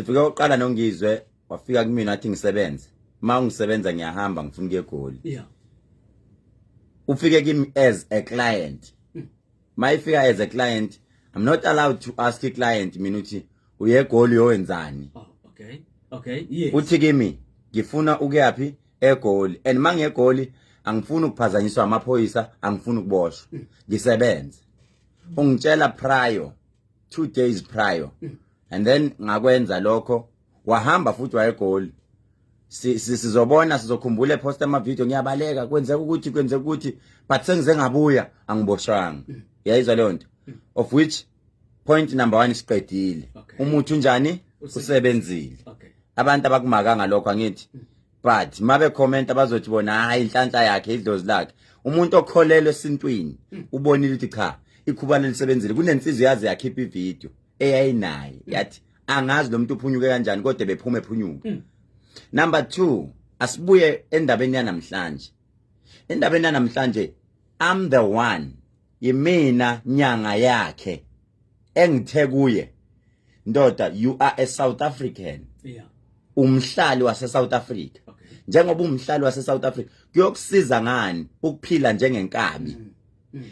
Sifike uqala noNgizwe, wafika kumina wathi ngisebenze. Uma ungisebenza ngiyahamba, ngifuna ukuya eGoli. Ufike kimi as a client. Mayifika as a client, I'm not allowed to ask a client mina uthi uye eGoli uyowenzani. Oh, okay, yes. Uthi kimi ngifuna ukuyaphi? EGoli. And mangiye eGoli angifuni ukuphazanyiswa amaphoyisa, angifuni ukuboshwa, ngisebenze. Ungitshela prior, 2 days prior, and then ngakwenza lokho, wahamba futhi wayeGoli. Sizobona, sizokhumbula epost ama video ngiyabaleka, kwenzeka ukuthi, kwenzeka ukuthi, but sengize ngabuya angiboshwanga. Yayizwa leyo nto? Of which point number 1 siqedile. Umuthi unjani? Usebenzile. Abantu abakumakanga lokho, angithi, but mabe comment abazothi bona hayi, inhlanhla yakhe, idlozi lakhe. Umuntu okholelwe esintwini ubonile ukuthi cha, ikhubane lisebenzile. Kunensizwa yaze yakhipha ivideo eyayinaye, yathi angazi lo muntu uphunyuke kanjani, kodwa bephuma ephunyuka. Number 2, asibuye endabeni yanamhlanje. Endabeni yanamhlanje, I'm the one, yimina nyanga yakhe engithe kuye, "Ndoda, you are a South African, umhlali wase South Africa. Njengoba umhlali wase South Africa, kuyokusiza ngani ukuphila njengenkabi?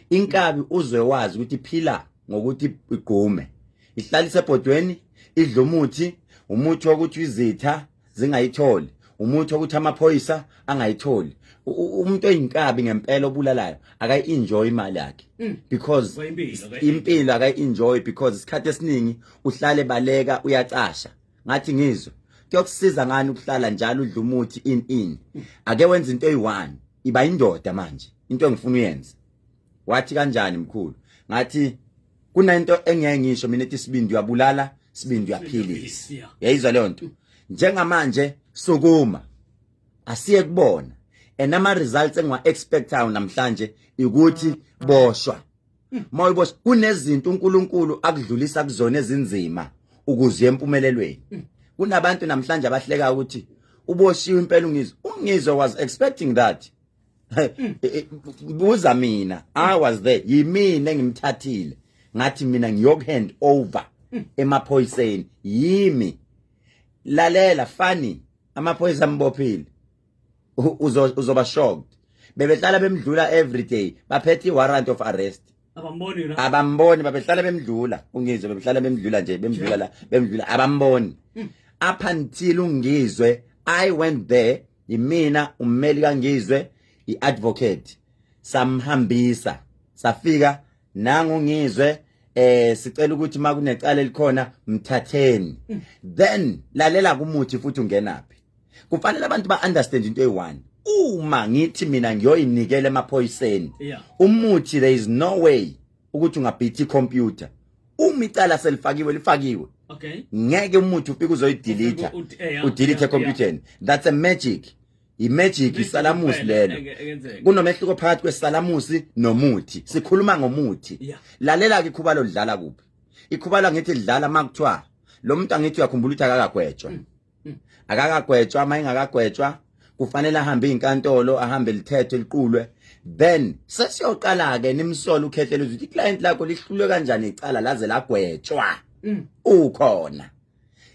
Inkabi uzwe wazi ukuthi iphila ngokuthi igqume, ihlalise ebhodweni, idla umuthi, umuthi wokuthi izitha zingayitholi, umuthi wokuthi amaphoyisa angayitholi. Umuntu oyinkabi ngempela obulalayo akayi-enjoy imali yakhe because Kwayimpilo, akayi-enjoy. Impilo akayi-enjoy because isikhathi esiningi uhlale baleka, uyacasha." Ngathi, "Ngizwe, kuyokusiza ngani ukuhlala njalo udla umuthi in? Ake wenze into eyi-one, iba indoda manje, into engifuna uyenze." Wathi, "Kanjani, mkhulu?" Ngathi, "Kunento engiyeke ngisho mina ethi sibindi uyabulala, sibindi uyaphilisa." Yayizwa leyo nto? Njengamanje sukuma, asiye kubona. And ama results engiwa expectayo namhlanje ukuthi boshwa. Mawuyiboshwa, kunezinto uNkulunkulu akudlulisa kuzona ezinzima ukuze empumelelweni. Kunabantu namhlanje abahleka ukuthi uboshiwe impela uNgizwe. UNgizwe was expecting that. Buza mina, I was there. Yimina engimthathile, ngathi mina ngiyokuhand over emaphoyiseni. Yimi. Lalela, funny, amaphoyisa ambophile. Uzoba shocked, bebehlala bemdlula every day, baphethe i-warrant of arrest. Abamboni la? Abamboni. Babehlala bemdlula uNgizwe, bebehlala bemdlula nje, bemdlula la, bemdlula, abamboni up until uNgizwe, I went there, yimina ummeli kaNgizwe, iadvocate. Samhambisa, safika, "Nangu Ngizwe, sicela ukuthi makunecala elikhona mthatheni." Then lalela kumuthi futhi ungenaphi. Kufanele abantu ba understand into eyi-one. Uma ngithi mina ngiyoyinikela emaphoyiseni umuthi, there is no way ukuthi ungabhithi icomputer. Uma icala selifakiwe, lifakiwe. Ngeke umuthi ufike uzoyidelete. Ufike Udelete ecomputerni. That's a magic, imagic, isalamusi kuphela lelo. Engenzeka. Kunomehluko phakathi kwesalamusi nomuthi. Sikhuluma ngomuthi. Lalela ke, ikhubalo lidlala kuphi? Ikhubalo ngithi lidlala makuthiwa lo muntu, angithi uyakhumbula ukuthi akakagwetshwa? Akakagwetshwa. Uma engakagwetshwa, kufanele ahambe inkantolo, ahambe lithethe liqulwe, then sesiyoqala ke nimsolo uKhehlelezi ukuthi iclient lakho lihlulwe kanjani icala laze lagwetshwa ukhona.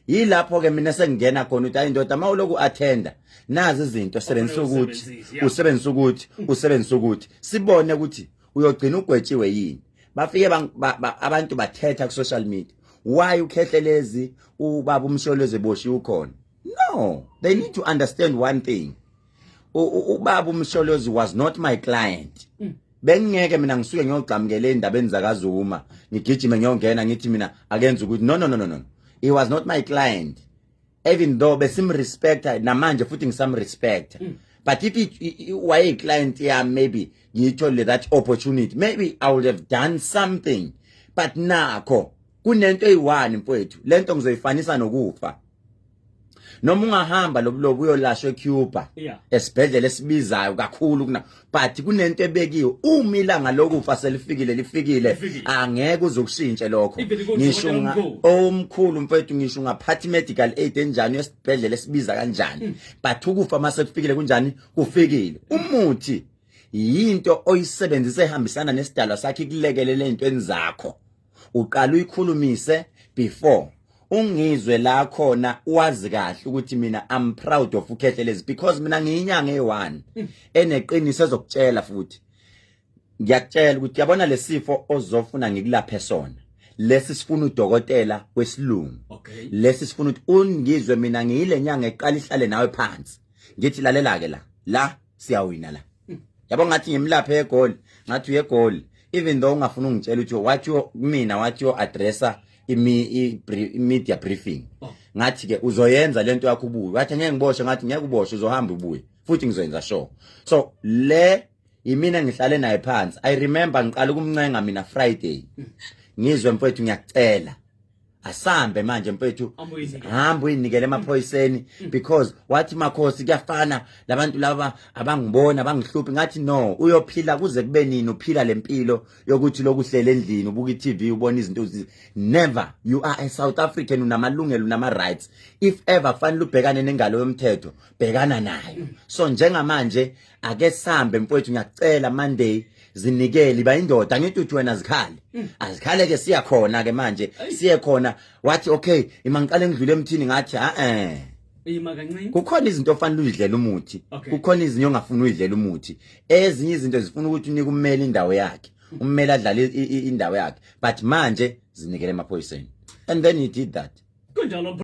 Yilapho ke mina sengingena khona ukuthi hayi ndoda, mawuloku attenda nazi izinto, sebenzisa ukuthi usebenzise, yeah. Usebenzisa ukuthi, usebenzisa ukuthi sibone ukuthi uyogcina ugwetshiwe yini. Bafike abantu bathetha ku social media, "Why uKhehlelezi, ubaba uMsholozi eboshiwe ukhona?" No, they need to understand one thing: ubaba uMsholozi was not my client. Bengingeke mina ngisuke ngiyogxamukela endabeni zakaZuma, ngigijime ngiyongena ngithi mina akenze ukuthi. No, no, no, no, no, he was not my client, even though besimrespecta, namanje futhi ngisamrespecta. But if waye client yami, maybe ngiyithole that opportunity, maybe I would have done something. But nakho kunento eyi-one, mfowethu, lento ngizoyifanisa nokufa. Noma ungahamba lobulobu uyolashwa eCuba, esibhedlela esibizayo kakhulu kuna, but kunento ebekiwe: uma ilanga lokufa selifikile, lifikile. Lifikile. Angeke uzokushintshe lokho. Even kodokotela Ngisho omkhulu. Omkhulu, mfethu, ngisho ungaphatha medical aid enjani, esibhedlela esibiza kanjani, but ukufa mase kufikile, kunjani? Kufikile. Umuthi yinto oyisebenzisa ehambisana nesidalwa sakhe, ikulekelele ezintweni zakho. Uqala uyikhulumise before. Ungizwe la khona wazi kahle ukuthi mina I'm proud of uKhehlelezi because mina ngiyinyanga eyi-1 eneqiniso ezokutshela. Futhi ngiyakutshela ukuthi yabona lesifo ozofuna ngikulaphe sona, lesi sifuna udokotela wesilungu. Lesi sifuna ukuthi ungizwe mina ngiyile nyanga eqala ihlale nawe phansi, ngithi lalela ke, la siyawina la. Yabo, ngathi ngimlaphe eGoli, ngathi uye eGoli even though ungafuna ungitshela ukuthi wathi mina wathi yo addressa i-media briefing. Ngathi ke uzoyenza lento yakho ubuye. Wathi ngeke ngiboshwe. Ngathi ngeke uboshwe, uzohamba ubuye futhi ngizoyenza sure. So le yimina ngihlale naye phansi. I remember ngiqala ukumncenga mina Friday, ngizwe mfowethu, ngiyakucela, asambe manje mfethu. Hamba uyinikele. Hamba uyinikele emaphoyiseni because wathi, "Makhosi, kuyafana labantu laba abangibona bangihluphi." Ngathi no, uyophila kuze kube nini uphila lempilo yokuthi lokuhlela endlini, ubuka i-TV, ubona izinto never. You are a South African, unamalungelo, unama rights. If ever fanele ubhekane nengalo yomthetho, bhekana nayo. So njengamanje ake sambe mfowethu, ngiyakucela, Monday zinikele, iba indoda. Ngithi uthi wena zikhale, azikhale ke, siya khona ke manje, siye khona. Wathi okay, ima ngiqale ngidlule emthini. Ngathi ha eh. Ima kancane. Kukhona izinto ofanele uyidlela umuthi. Kukhona izinto ongafuni uyidlela umuthi. Ezinye izinto zifuna ukuthi unike ummeli indawo yakhe, ummeli adlale indawo yakhe, but manje zinikele emaphoyiseni and then he did that. Kunjalo.